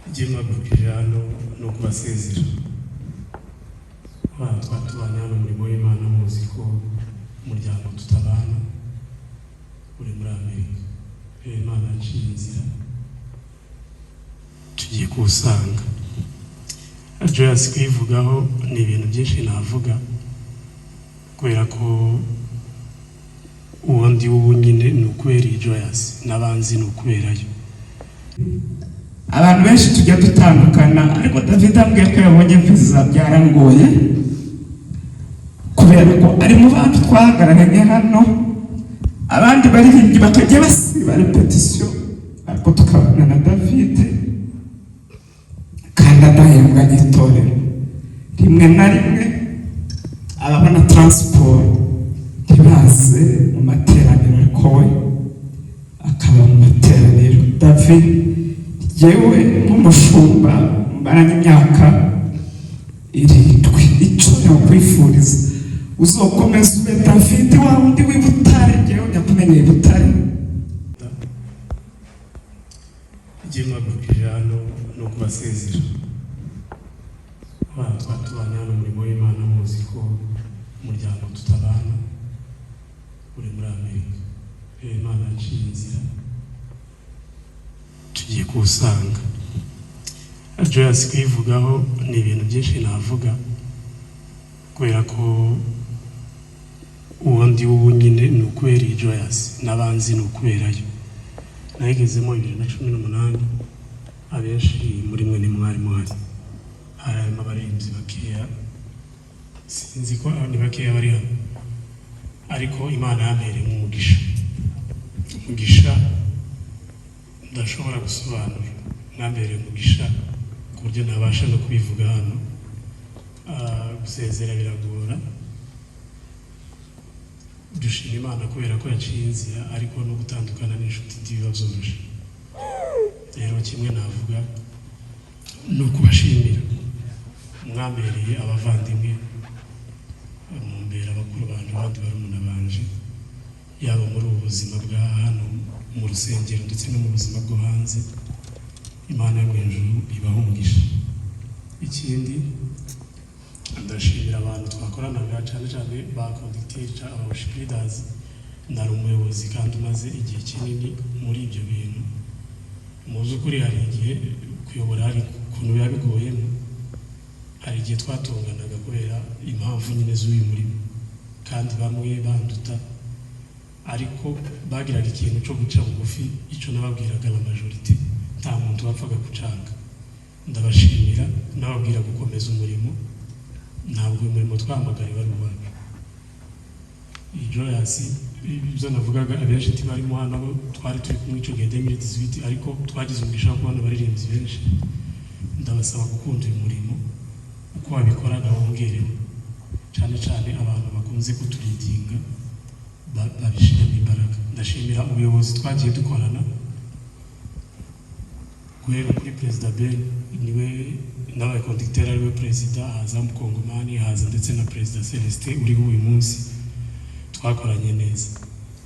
Igihe mpagurukije hano ni ukubasezera. Abana twatubanye hano umurimo w'Imana, muzi ko umuryango tutabana uri muri Amerika. Rero Imana yaciye inzira, tugiye kuwusanga. Joyous kuyivugaho ni ibintu byinshi navuga, kubera ko uwo ndi ubu nyine ni ukubera iyi Joyous, n'abanzi ni ukuberayo. Abantu benshi tujya dutandukana, ariko David ambwiye ko yabonye viza byarangoye, kubera ko ari mu bantu twahagararanye hano, abandi baririmbyi bakajya basiba répétition, ariko tukabana na David kandi adahembwa n'itorero. Rimwe na rimwe ababona transport ntibaze mu materaniro, ariko we akaba mu materaniro. David, yewe nk'umushumba mbaranye imyaka 7, icyo nakwifuriza, uzokomeza ube David wa wundi w'i Butare. Ngewe nyakumenyeye i Butare. Igihe mpagurukije hano ni ukubasezera. Abana twatubanye hano umurimo w'Imana, muzi ko umuryango tutabana uri muri Amerika. Rero Imana yaciye inzira, tugiye kuwusanga. Joyous kuyivugaho ni ibintu byinshi navuga, kubera ko uwo ndi ubu nyine ni ukubera iyi Joyous, n'abanzi ni ukuberayo. Nayigezemo 2018, abenshi muri mwe ntimwari muhari, hari harimo abaririmbyi bakeya, sinzi ko ni bakeya bari hano, ariko Imana yampereye umugisha, umugisha ndashobora gusobanura. Mwambereye umugisha ku buryo ntabasha no kubivuga hano. Gusezera biragora. Dushima Imana kubera ko yaciye inzira, ariko no gutandukana n'inshuti ntibiba byoroshye. Rero kimwe navuga ni ukubashimira. Mwambereye abavandimwe, mumbera abakuru banjye, abandi barumuna banje, yaba muri ubu buzima bwa hano mu rusengero ndetse no mu buzima bwo hanze. Imana yo mu ijuru ibaha umugisha. Ikindi, ndashimira abantu twakoranaga, cyane cyane ba conducteur, aba worship leaders. Nari umuyobozi kandi umaze igihe kinini muri ibyo bintu. Mu by'ukuri hari igihe kuyobora hari ukuntu biba bigoyemo, hari igihe twatonganaga kubera impamvu nyine z'uyu murimo, kandi bamwe banduta, ariko bagiraga ikintu cyo guca bugufi. Icyo nababwiraga na majorité nta muntu wapfaga gucanga. Ndabashimira, nababwira gukomeza umurimo. Ntabwo uyu murimo twahamagariwe ari uwacu. Iyi Joyous, ibyo navugaga, abenshi ntibarimo hano abo twari turi kumwe icyo gihe 2018, ariko twagize umugisha wo kubona abaririmbyi benshi. Ndabasaba gukunda uyu murimo uko wabikoraga wongerewe, cyane cyane abantu bakunze kutuleadinga babishyiremo imbaraga. Ndashimira ubuyobozi twagiye dukorana, guhera kuri Perezida Ben, niwe nabaye conducteur, ariwe perezida, haza Mukongomani, haza ndetse na Perezida Celestin uriho uyu munsi. Twakoranye neza,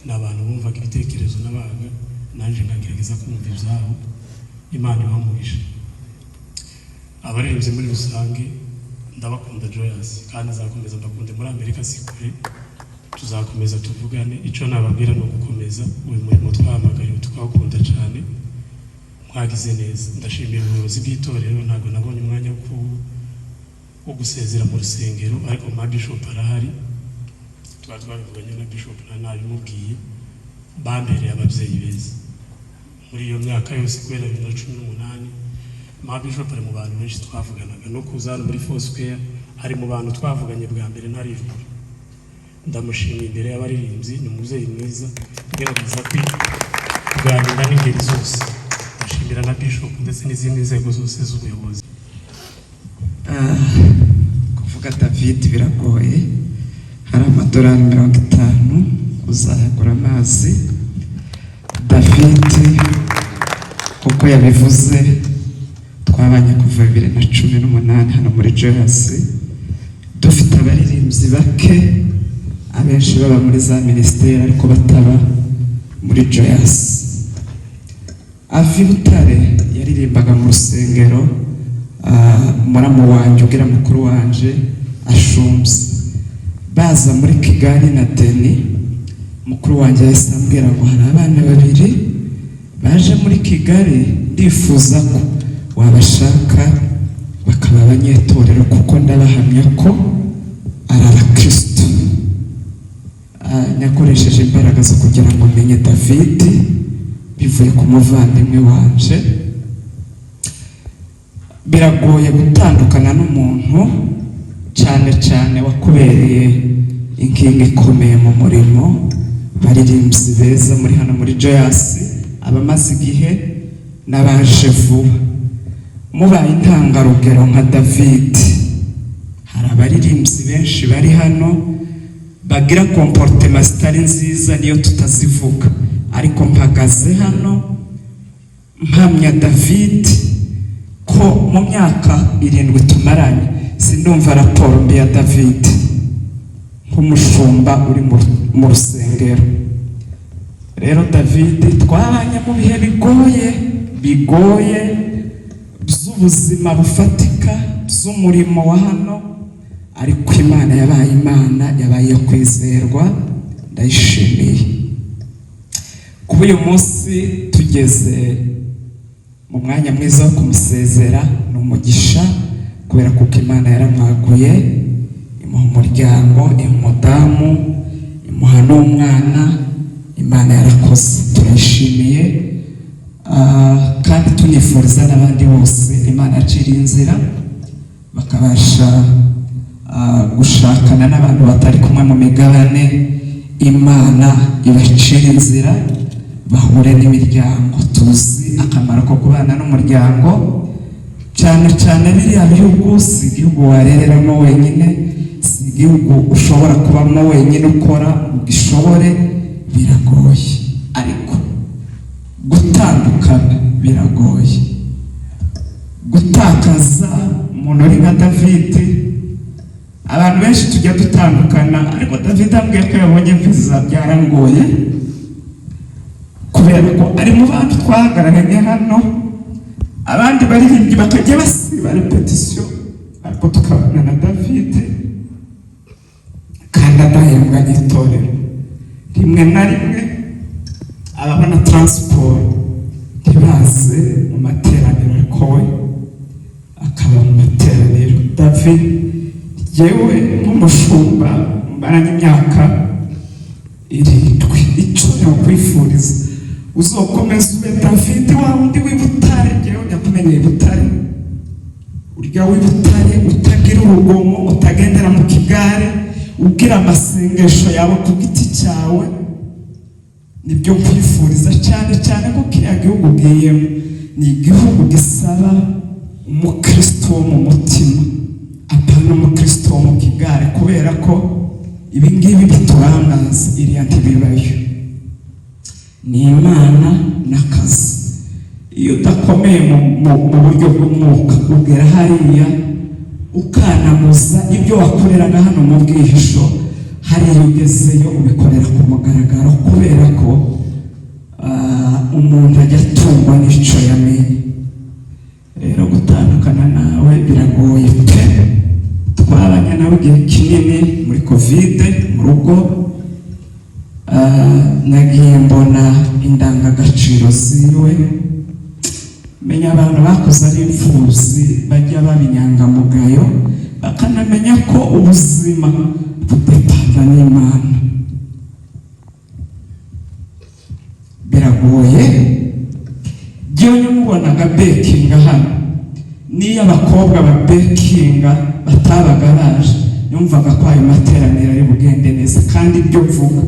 ni abantu bumvaga ibitekerezo n'abaga, nanjye nkagerageza kumva ibyabo. Imana ibaha umugisha. Abaririmbyi muri rusange, ndabakunda Joyous, kandi nzakomeza mbakunde. Muri Amerika si kure, tuzakomeza tuvugane. Icyo nababwira ni ugukomeza uyu murimo twahamagariwe, tukawukunda cyane. Mwagize neza. Ndashimira ubuyobozi bw'itorero. Ntabwo nabonye umwanya wo gusezera mu rusengero, ariko ma bishop arahari, twari twabivuganye na bishop na nabimubwiye. Bambereye ababyeyi beza muri iyo myaka yose guhera 2018. Ma bishop ari mu bantu benshi twavuganaga, no kuza hano muri Foursquare ari mu bantu twavuganye bwa mbere ntarirukura. Ndamushimiye imbere y'abaririmbyi, ni umubyeyi mwiza ugerageza kuganira n'ingeri zose. Ndashimira na bishop ndetse n'izindi nzego zose z'ubuyobozi. Kuvuga David biragoye. Hari amadolari 50, uzayagura amazi. David, kuko yabivuze, twabanye kuva 2018 hano muri Joyous, dufite abaririmbyi bake, abenshi baba muri za minisiteri ariko bataba muri Joyous. Ava i Butare yari Yaririmbaga mu rusengero, muramu wanjye ugira mukuru wanje ashumbye. Baza muri Kigali na Deni, mukuru wanjye yahise ambwira ngo hari abana babiri baje muri Kigali, ndifuza ko wabashaka bakaba abanyetorero, kuko ndabahamya ko ari abakristo. Nakoresheje imbaraga zo kugira ngo menye David bivuye ku muvandimwe wanje. Biragoye gutandukana n'umuntu, cyane cyane wakubereye inkingi ikomeye mu murimo. Baririmbyi beza muri hano muri Joyous, abamaze igihe n'abaje vuba, mubaye intangarugero nka David. Hari abaririmbyi benshi bari hano bagira comportement zitari nziza, niyo tutazivuga, ariko mpagaze hano mpamya David ko mu myaka 7 tumaranye sindumva raporo mbi ya David nk'umushumba uri mu rusengero. Rero David twabanye mu bihe bigoye, bigoye by'ubuzima bufatika, by'umurimo wa hano, ariko Imana yabaye Imana, yabaye iyo kwizerwa, ndayishimiye. Kuba uyu munsi tugeze mu mwanya mwiza wo kumusezera ni umugisha, kubera kuko Imana yaramwaguye, imuha umuryango, imuha umudamu, imuha n'umwana. Imana yarakoze, turayishimiye. Kandi tunifuriza n'abandi bose Imana yaciriye inzira bakabasha gushakana n'abantu batari kumwe mu migabane, Imana ibacira inzira bahure n'imiryango. Tuzi akamaro ko kubana n'umuryango, cyane cyane biriya bihugu si igihugu warereramo wenyine, si igihugu ushobora kubamo wenyine ukora ugishobore, biragoye. Ariko gutandukana biragoye, gutakaza umuntu uri nka David. Abantu benshi tujya dutandukana, ariko David ambwiye ko yabonye viza byarangoye, kubera ko ari mu bantu twahagararanye hano, abandi baririmbyi bakajya basiba répétition, ariko tukabana na David kandi adahembwa n'itorero. Rimwe na rimwe ababona transport ntibaze mu materaniro, ariko we akaba mu materaniro. David, yewe nk'umushumba mbaranye imyaka 7, icyo nakwifuriza, uzokomeza ube David wa wundi w'i Butare. Njyewe ndakumenyeye i Butare, urya w'i Butare utagira urugomo, utagendera mu kigare, ugira amasengesho yawe ku giti cyawe. Nibyo nkwifuriza, cyane cyane ko kiriya gihugu ugiyemo ni igihugu gisaba umukristo wo mu mutima, apana umukristo wo mu kigare, kubera ko ibi ngibi biturangaza iriya ntibibayo, ni Imana n'akazi. Iyo udakomeye mu buryo bw'umwuka, ugera hariya ukanamuza ibyo wakoreraga hano mu bwihisho, hariya ugezeyo ubikorera ku mugaragaro, kubera ko umuntu ajya atungwa n'icyo yamenye. Rero gutandukana nawe biragoye pe. Twabanye nawe igihe kinini muri COVID mu rugo. Nagiye mbona indangagaciro ziwe, menya abantu bakoze ari imfubyi bajya baba inyangamugayo, bakanamenya ko ubuzima budepanda n'Imana. Biragoye. Jyewe mubonaga bekinga hano, niyo abakobwa babekinga batabaga baje, numvaga ko ayo materaniro ari bugende neza. Kandi ibyo mvuga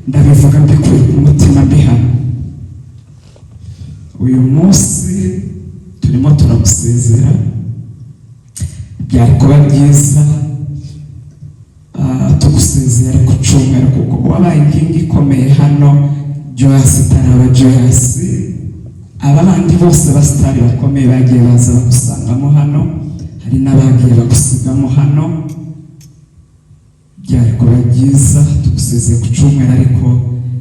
ndabivuga mbikuye ku mutima, mbihano. Uyu munsi turimo turagusezera, byari kuba byiza tugusezera ku cyumweru, kuko wabaye inkingi ikomeye hano Joyous itaraba Joyous. Aba bandi bose basitari bakomeye bagiye baza bagusangamo hano, hari n'abagiye bagusigamo hano. Byari kuba byiza tugusezeye ku cyumweru, ariko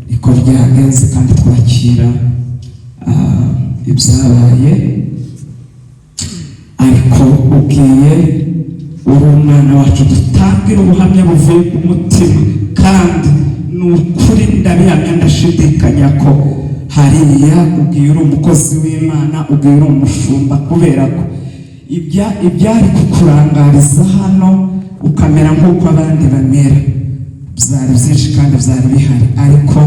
niko byagenze kandi twakira ibyabaye. Ugiye uri umwana wacu, dutangira ubuhamya buvuye ku mutima, kandi ni ukuri ndabihamya ndashidikanya ko hariya ugiye uri umukozi w'Imana, ugiye uri umushumba, kubera ko ibyari kukurangariza hano ukamera nk'uko abandi bamera byari byinshi kandi byari bihari. Ariko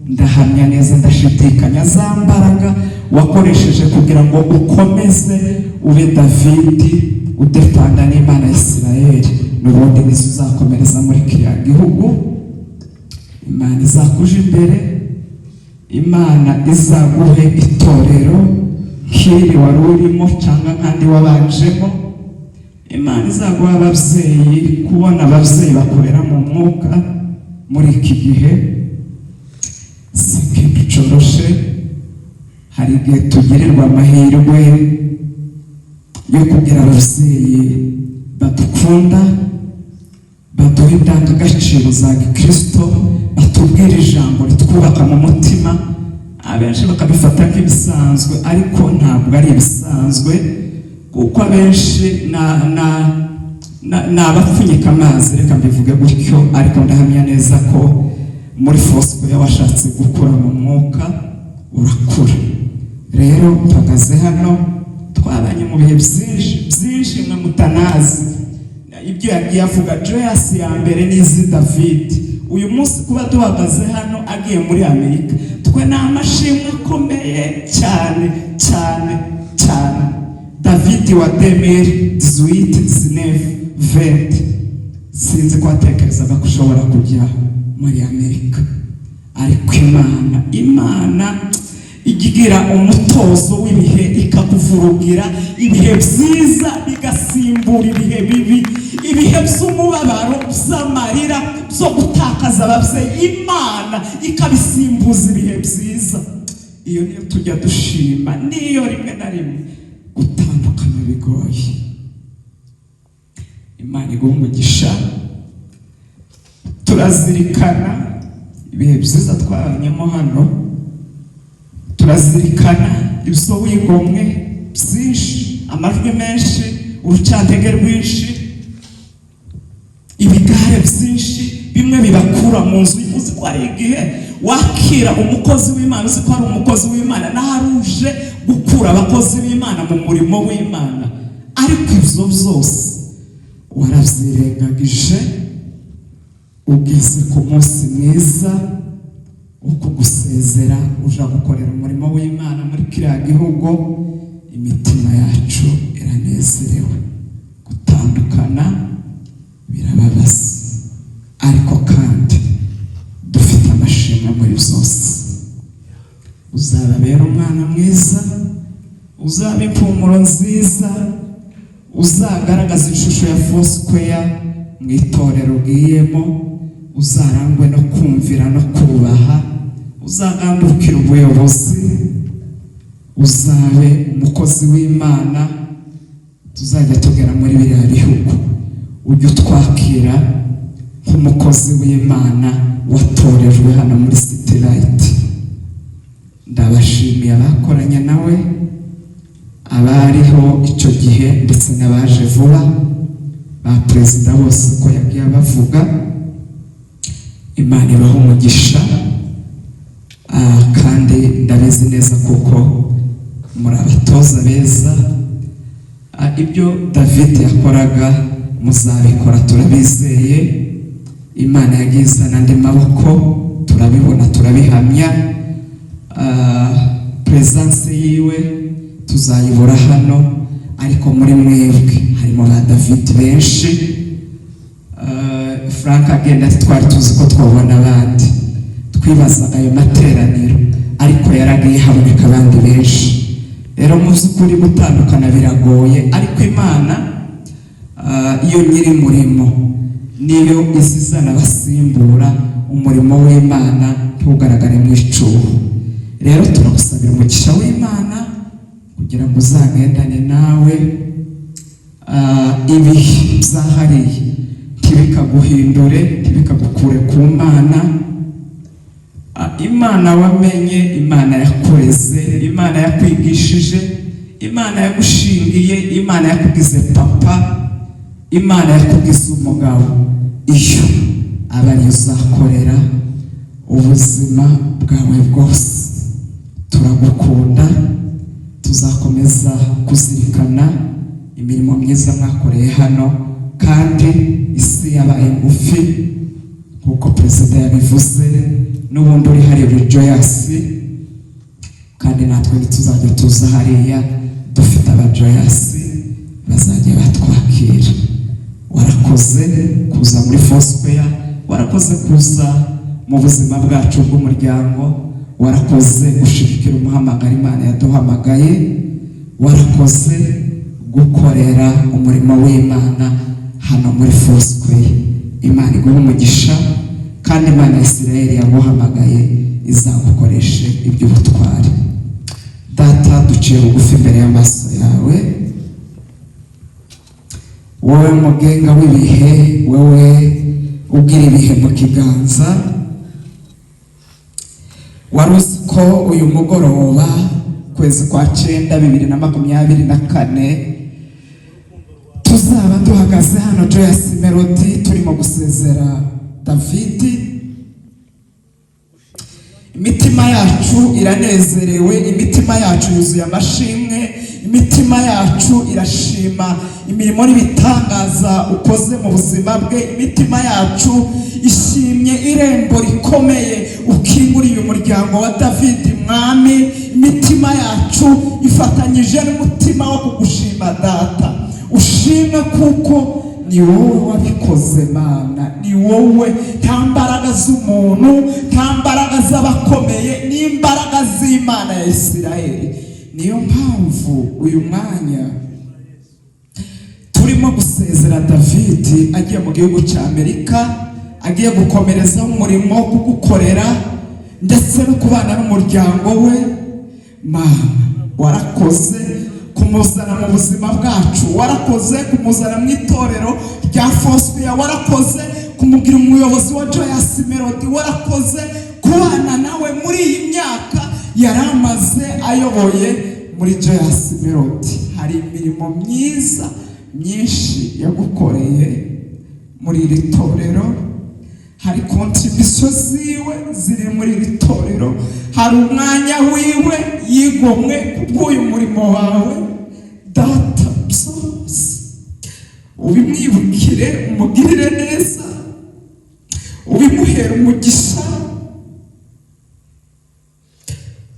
ndahamya neza ndashidikanya, za mbaraga wakoresheje kugira ngo ukomeze ube Davidi udepanda n'Imana ya Isirayeli, n'ubundi nizo uzakomereza muri kiriya gihugu. Imana izakuje imbere, Imana izaguhe itorero nk'iri wari urimo cyangwa nk'andi wabanjemo. Imana izaguha ababyeyi, kubona ababyeyi bakorera mu mwuka muri iki gihe si ikintu coroshe. Hari igihe tugirirwa amahirwe yo kugira ababyeyi badukunda, baduha indangagaciro za gikristo, batubwira ijambo ritwubaka mu mutima. Abenshi bakabifata nk'ibisanzwe, ariko ntabwo ari ibisanzwe, kuko abenshi ni abapfunyika amazi, reka mbivuge gutyo. Ariko ndahamya neza ko muri Foursquare washatse gukura mu mwuka, urakura. Rero mpagaze hano, twabanye mu bihe byinshi byinshi mwe mutanazi. Ibyo yagiye avuga, Joyous ya mbere n'izi David, uyu munsi kuba duhagaze hano agiye muri Amerika, twe ni amashimwe akomeye cyane cyane cyane. David wa 2018, 19, 20, sinzi ko watekerezaga ko ushobora kujya muri Amerika. Ariko Imana ijya igira umutozo w'ibihe, ikakuvurugira ibihe byiza bigasimbura ibihe bibi, ibihe by'umubabaro, by'amarira, byo gutakaza ababyeyi, Imana ikabisimbuza ibihe byiza. Iyo niyo tujya dushima, niyo rimwe na rimwe gutandukana bigoye. Imana iguha umugisha. Turazirikana ibihe byiza twabanyemo hano, turazirikana ibyo wigomwe byinshi, amajwi menshi, urucantege rwinshi, ibigare byinshi, bimwe bibakura mu nzu. Uzi ko hari igihe wakira umukozi w'Imana, uzi ko ari umukozi w'Imana, n'ahari uje gukura abakozi b'Imana mu murimo w'Imana, ariko ibyo byose warabyirengagije, ugeze ku munsi mwiza wo kugusezera, uja gukorera umurimo w'Imana muri kiriya gihugu. Imitima yacu iranezerewe. Gutandukana birababaza, ariko kandi dufite amashimwe muri byose. Uzababera umwana mwiza, uzaba impumuro nziza, uzagaragaza ishusho ya Foursquare mu itorero ugiyemo, uzarangwe no kumvira no kubaha, uzagandukira ubuyobozi, uzabe umukozi w'Imana. Tuzajya tugera muri biriya bihugu, ujye utwakira nk'umukozi w'Imana watorejwe hano muri City Light. Ndabashimiye abakoranye nawe, abariho icyo gihe ndetse n'abaje vuba, ba perezida bose uko yagiye abavuga. Imana ibaha umugisha. Kandi ndabizi neza kuko muri abatoza beza. Ibyo David yakoraga muzabikora, turabizeye. Imana yagiye izana andi maboko, turabibona, turabihamya. Presence yiwe tuzayibura hano, ariko muri mwebwe harimo ba David benshi. Frank agenda ati twari tuzi ko twabona abandi, twibazaga ayo materaniro, ariko yaragiye haboneka abandi benshi. Rero mu by'ukuri gutandukana biragoye, ariko Imana iyo nyiri murimo niyo izizana abasimbura, umurimo w'Imana ntugaragare mu icuho. Rero turagusabira umugisha w'Imana kugira ngo uzagendane nawe. Ibihe byahariye ntibikaguhindure, ntibikagukure ku Mana. Imana wamenye, Imana yakureze, Imana yakwigishije. Imana yagushingiye, Imana yakugize papa, Imana yakugize umugabo, iyo aba ariyo uzakorera ubuzima bwawe bwose. Turagukunda, tuzakomeza kuzirikana imirimo myiza mwakoreye hano, kandi isi yabaye ngufi nk'uko perezida yabivuze. N'ubundi uri hariya uri Joyous, kandi natwe ntituzajya tuza hariya dufite abajoyous bazajya batwakira. Warakoze kuza muri Foursquare, warakoze kuza mu buzima bwacu bw'umuryango, warakoze gushigikira umuhamagaro Imana yaduhamagaye, warakoze gukorera umurimo w'Imana hano muri Foursquare. Imana iguhe umugisha, kandi Imana ya Isirayeli yaguhamagaye izagukoreshe iby'ubutwari. Data, duciye bugufi imbere y'amaso yawe, wowe mugenga w'ibihe, wowe ugira ibihe mu kiganza. Wari uzi ko uyu mugoroba, kwezi kwa 9, 2024, tuzaba duhagaze hano Joyous Melody turimo gusezera Davidi. Imitima yacu iranezerewe, imitima yacu yuzuye amashimwe, imitima yacu irashima imirimo n'ibitangaza ukoze mu buzima bwe. Imitima yacu ishimye irembo rikomeye ukinguriye umuryango wa David. Mwami, imitima yacu ifatanyije n'umutima wo kugushima. Data, ushimwe kuko ni wowe wabikoze. Mana, ni wowe, nta mbaraga z'umuntu, nta mbaraga z'abakomeye, ni imbaraga z'Imana ya Isirayeli. Niyo mpamvu uyu mwanya turimo gusezera David agiye mu gihugu cya Amerika, agiye gukomerezaho umurimo wo kugukorera ndetse no kubana n'umuryango we. Mana, warakoze kumuzana mu buzima bwacu, warakoze kumuzana mu itorero rya Foursquare, warakoze kumugira umuyobozi wa Joyous Melody, warakoze kubana nawe muri iyi myaka yari amaze ayoboye muri Joyous Melody. Hari imirimo myiza myinshi yagukoreye muri iri torero, hari contribution ziwe ziri muri iri torero, hari umwanya wiwe yigomwe kubw'uyu murimo wawe. Data, byose ubimwibukire, umugirire neza, ubimuhera umugisha,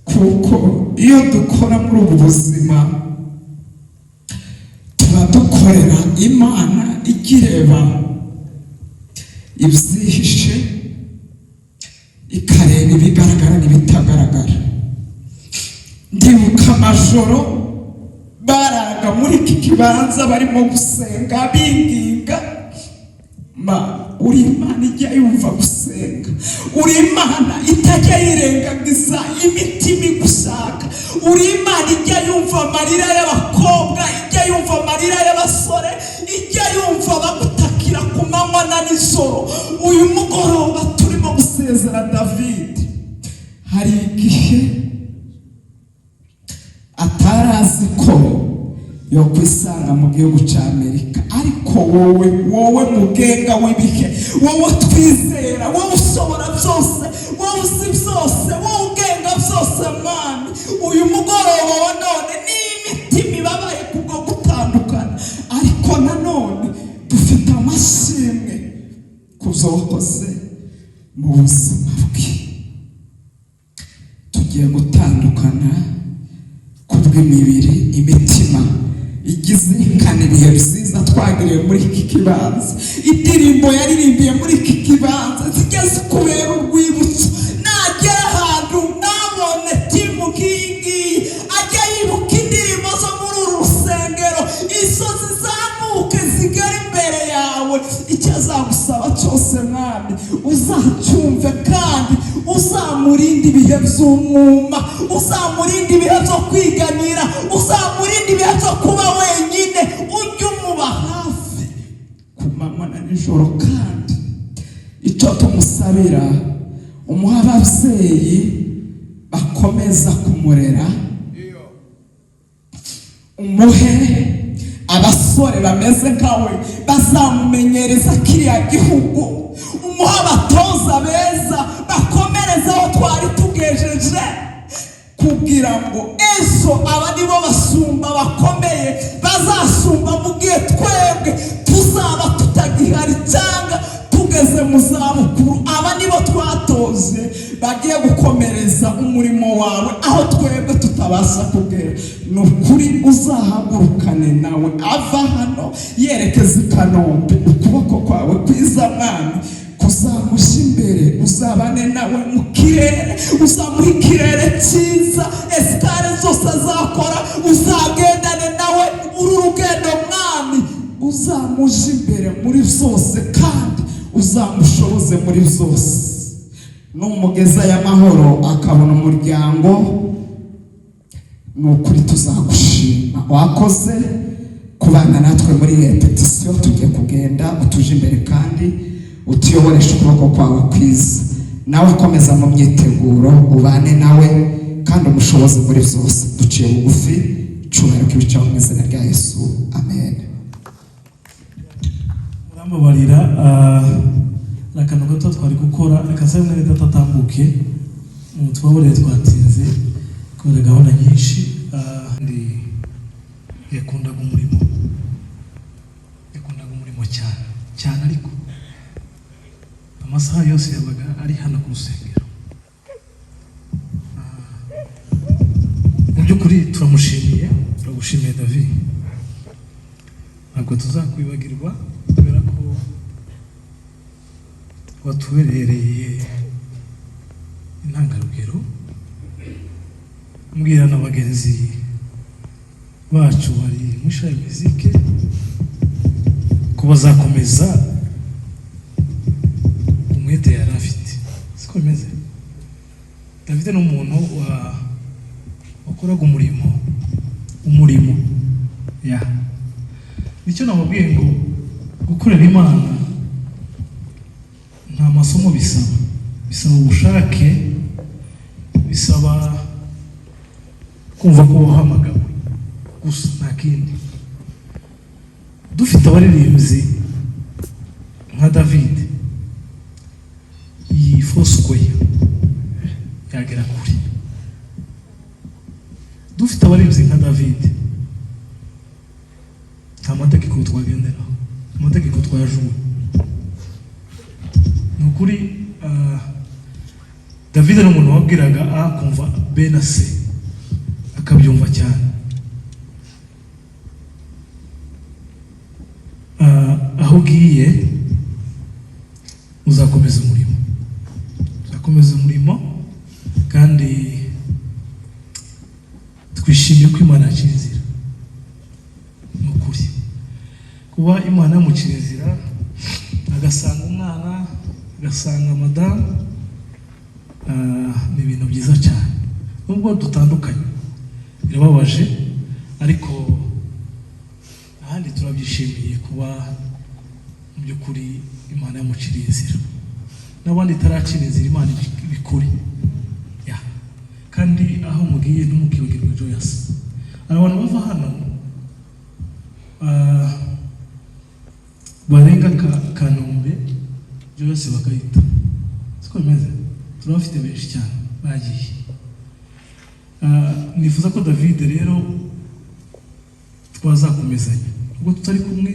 kuko iyo dukora muri ubu buzima tuba dukorera Imana igireba ibyihishe, ikareba ibigaragara n'ibitagaragara. Ndibuka amajoro baraga muri iki kibanza barimo gusenga binginga. Ma, uri Imana ijya yumva gusenga, uri Imana itajya yirengagiza imitima igushaka, uri Imana ijya yumva amarira y'abakobwa, ijya yumva amarira y'abasore, ijya yumva bagutakira ku manywa na nijoro. Uyu mugoroba turimo gusezera David, hari igihe atari azi ko yo kwisanga mu gihugu cya Amerika, ariko wowe, wowe mugenga w'ibihe, wowe twizera, wowe ushobora byose, wowe uzi byose, wowe ugenga byose, Mwami, uyu mugoroba wa none ni imitima ibabaye kubwo gutandukana, ariko nanone dufite amashimwe ku byo wakoze mu buzima bwe. Tugiye gutandukana kubw'imibiri, imitima igizirikana ibihe byiza twagiriye muri iki kibanza, indirimbo yaririmbiye muri iki kibanza zijya zikubera urwibutso. Nagera ahantu nabone team nk'iyi ngiyi, ajya yibuka indirimbo zo muri uru rusengero, izo zizamuke zigere imbere yawe. Icyo azagusaba cyose, Mwami, uzacyumve, kandi uzamurinde ibihe by'umwuma, uzamurinde ibihe byo kwiganira, uzamurinde ibihe byo kuba wenyine. Ujye umuba hafi ku manywa na nijoro, kandi icyo tumusabira, umuha ababyeyi bakomeza kumurera. Umuhe abasore bameze nkawe bazamumenyereza kiriya gihugu. Umuhe abatoza beza bakomereza aho twari tugejeje, kugira ngo ejo aba nibo basumba bakomeye bazasumba mu gihe twebwe tuzaba tutagihari cyangwa tugeze mu zabukuru. Aba nibo twatoje bagiye gukomereza umurimo wawe aho twebwe tutabasha kugera. Ni ukuri, uzahagurukane nawe ava hano yerekeza i Kanombe. Ukuboko kwawe kwiza, Mwami, kuzamusha imbere. Uzabane nawe mu kirere, uzamuha ikirere cyiza. Escale zose azakora uzagendane nawe uru rugendo. Mwami, uzamuje imbere muri byose kandi uzamushoboze muri byose. Numugeza y'amahoro akabona umuryango, ni ukuri tuzagushima. Wakoze kubana natwe muri répétition. Tugiye kugenda, utuje imbere kandi utuyoboreshe ukuboko kwawe kwiza. Nawe akomeza mu myiteguro, ubane nawe kandi umushobozi muri byose. Duciye bugufi, cyubahiro k'ibicaho mu izina rya Yesu, amen. Murambabarira, ni akantu gato twari gukora. Reka nsabe mwene data atambuke. Tubabarire twatinze kubera gahunda nyinshi. Ndi yakundaga umurimo, yakundaga umurimo cyane cyane, ariko amasaha yose yabaga ari hano ku rusengero. Mu by'ukuri turamushimiye, turagushimiye David. Ntabwo tuzakwibagirwa kubera ko watubereye intangarugero. Mbwira na bagenzi bacu bari muri Shine Music ko bazakomeza umwete yari afite. Siko bimeze? David ni umuntu wakoraga umurimo ya nicyo namubwiye ngo gukorera Imana nta masomo bisaba, bisaba ubushake, bisaba kumva ko wahamagawe gusa, nta kindi. Dufite abaririmbyi nka David, iyi Foursquare yagera kure. Dufite abaririmbyi nka David, nta mategeko twagenderaho, amategeko twayajuwe. Ni ukuri, David ni umuntu wabwiraga A kumva B na C akabyumva cyane. Aho ugiye uzakomeza umurimo, uzakomeza umurimo, kandi twishimiye ko Imana yaciye inzira. Ni ukuri, kuba Imana yamucira inzira agasanga umwana, agasanga madamu, ni ibintu byiza cyane. Nubwo dutandukanye birababaje, ariko ahandi turabyishimiye kuba mu by'ukuri Imana yamuciriye inzira. N'abandi itaracira inzira, Imana ibikore ya. Kandi aho mugiye ntimukibagirwe Joyous. Hari abantu bava hano barenga Kanombe, Joyous bakayita. Siko bimeze? Turabafite benshi cyane bagiye. Nifuza ko David rero twazakomezanya ubwo tutari kumwe,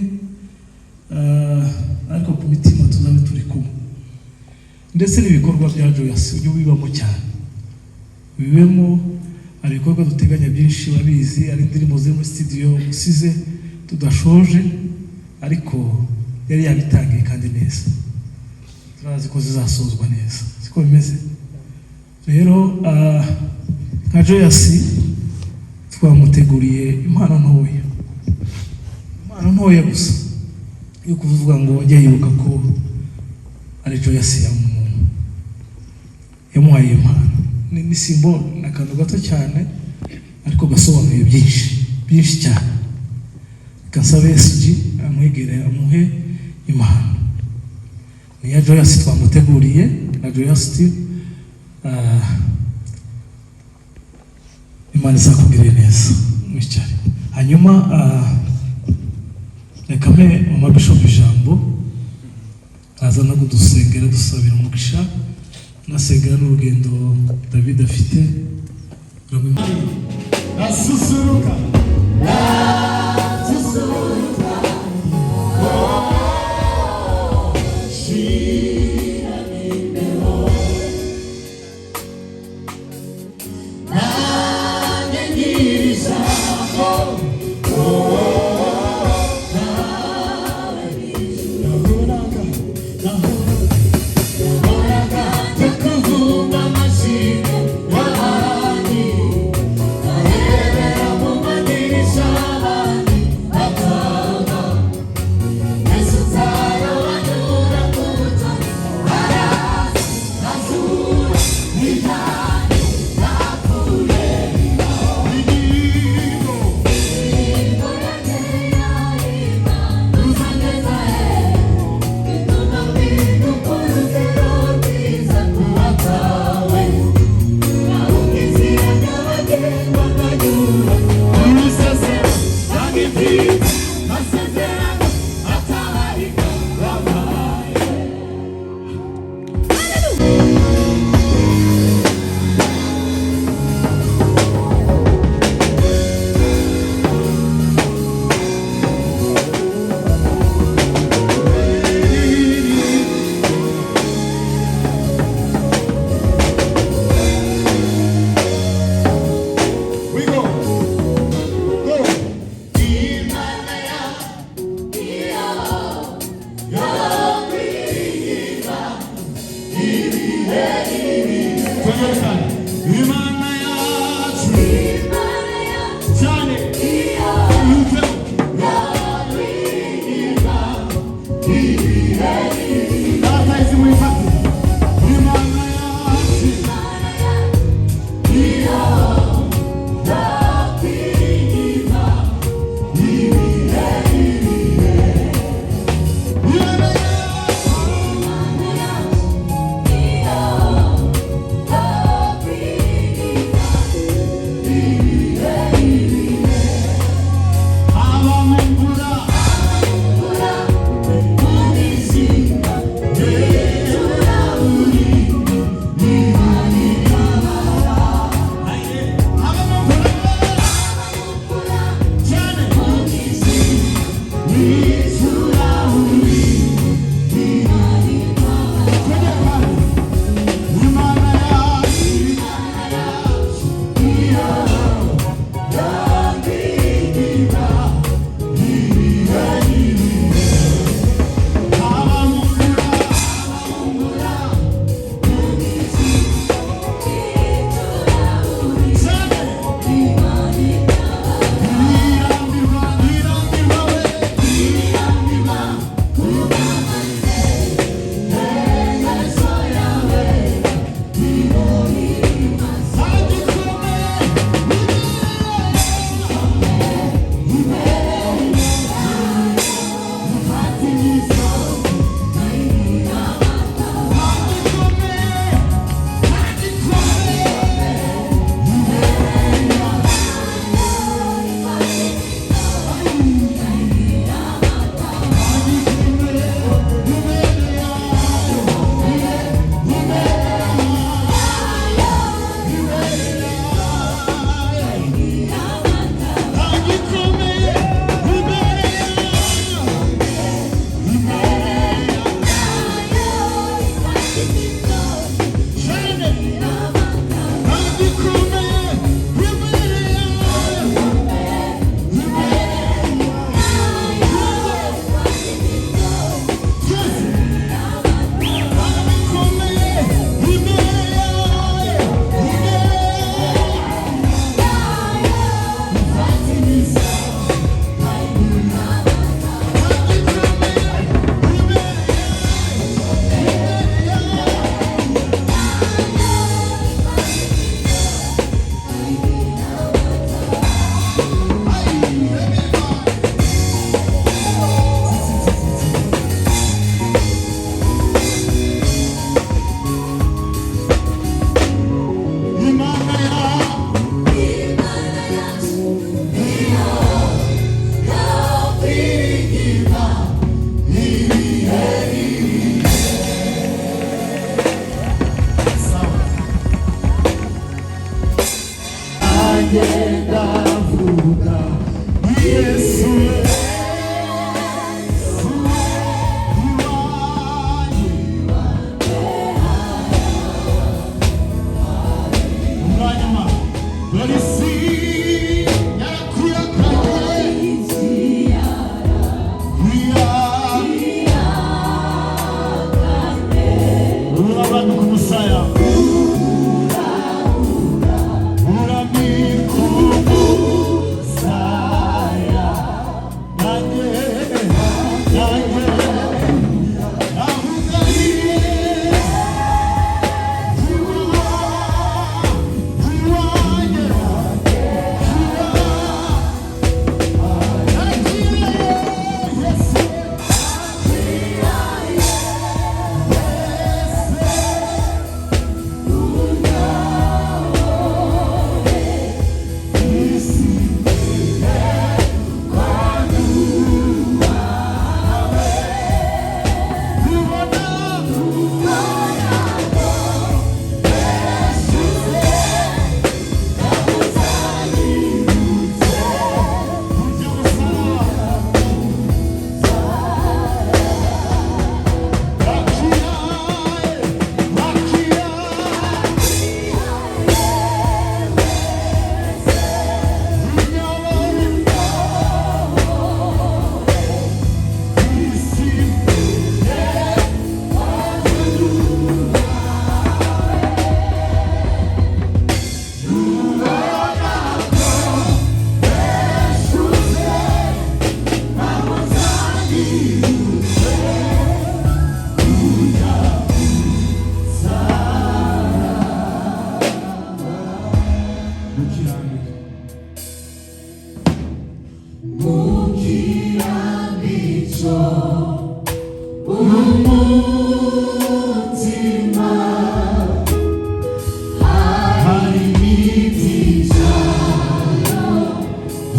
ariko ku mitima tuzabe turi kumwe. Ndetse n'ibikorwa bya Joyous ujye ubibamo cyane, bibemo. Hari ibikorwa duteganya byinshi, babizi. Hari indirimbo ziri muri studio musize tudashoje, ariko yari yabitangiye kandi neza, turazi ko zizasozwa neza. Siko bimeze? Rero nka Joyous twamuteguriye impano ntoya, impano ntoya gusa yo kuvuga ngo ajye yibuka ko ari Joyous yamuhaye iyo mpano. Ni symbole, ni akantu gato cyane ariko gasobanuye byinshi, byinshi cyane. Reka nsabe SG amwegere amuhe impano. Ni iya Joyous twamuteguriye na Joyous team. Imana izakugirire neza. Mwicare. Hanyuma Hanyuma reka mpe mama Bishop ijambo, aza no kudusengera, dusabira umugisha, nasengera n'urugendo David afite. Nasusuruka. We go. Go. Imana yacu cyane yumveho. Data izi muyifate. Imana yacu Imana yacu.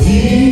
Imana.